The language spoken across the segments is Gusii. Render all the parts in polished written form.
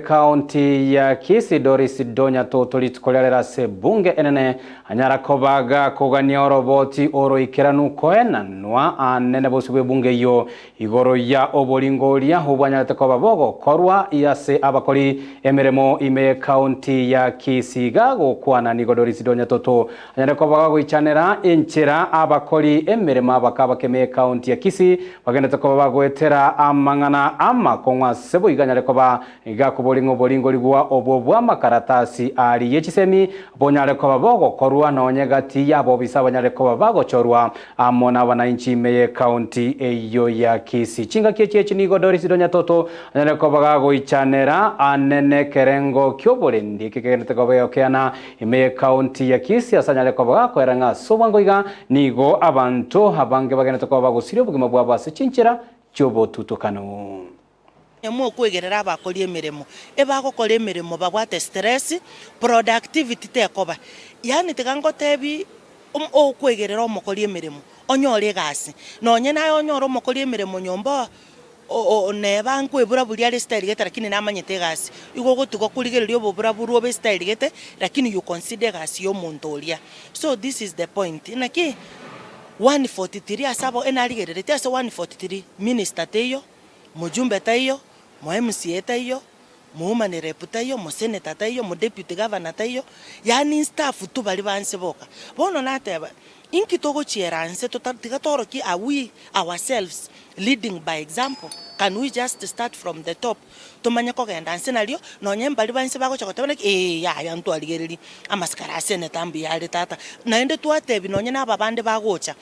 bw'ekaunti ya Kisii Doris Donya Toto rituko ria rero ase ebunge enene anyara koba gakogania oroboti oroikeranu koenanwa anene bosio bw'ebunge eyio igoro ya oboringoria obwanyarete koba bogokorwa ase abakori emeremo ime y'ekaunti ya Kisii. Gagokwana nigo Doris Donya Toto anyare koba gagoichanera enchera abakori emeremo abake abake ime y'ekaunti ya Kisii bagenderete koba bagoetera amang'ana amakong'u ase boigo anyare koba gakoboria ng'a oboringorigwa obwo bw'amakaratasi aria ye chisemi bonyare koba bogokorwa nonye gati y'abobisa abanyare koba bagochorwa amo nabananchi ime y'ekaunti eyio ya Kisii. Chingaki echi echi nigo Doris Donya Toto anyare koba gagoichanera anene ekerengo ki'oborendi eke kegenderete koba gegokeana ime y'ekaunti ya Kisii ase anyare koba gakoera ng'a ase obwango iga nigo abanto abange bagenderete koba bagosiria obogima bwabo ase chinchera chi'obotutukanu. Mokwegerera abakori emeremo, ebagokora emeremo babwate stress, productivity tekoba. Yaani tiga ngotebi okwegerera omokori emeremo, onyore egasi. Nonye naye onyore omokori emeremo nyomba neba nkoeburaburia are estyle gete lakini namanyete egasi. Igo ogotiga korigereria oboburaburu obe estyle gete, lakini you consider egasi ya omonto oria. So this is the point, naki 143 ase abo enarigereretie ase 143 minister teiyo, mojumbe taiyo, mo MCA taiyo, mo woman rep taiyo, mo senator taiyo, mo deputy governor taiyo, yaani staff tu baria ba nse boka. Bono nateba, inki togochiera nse tota tiga torokie are we ourselves leading by example? Can we just start from the top tomanye kogenda nse nario nonye mbaria ba nse bagocha goteba naki eeh yaya ntwarigereria amasikari a senator mbuya are tata. Naende twatebi nonye na aba bande bagocha,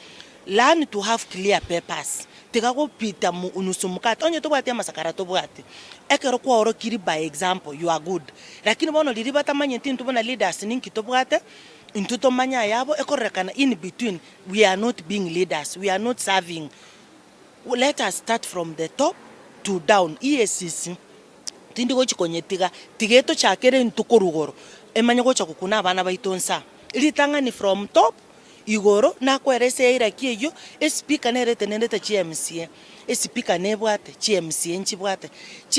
learn to have clear papers, tiga gopita mu nusu mkate, onye tobwati amasakara tobwati, ekero kwaorokiri by example you are good. Lakini bono riria batamanyeti intwe buna leaders ninki tobwate, intwe tomanye ayabo, ekororekana in between we are not being leaders, we are not serving. Let us start from the top to down, EACC tindi gochi konyetiga, tiga etochakere intwe korwa igoro, emanye gocha gokuna abana baito nsa. Ritang'ani from top igoro nakwera ase hierarchy eyio, espeaker nere etenenete chi MCA, espeaker nebwate, chi MCA nchibwate.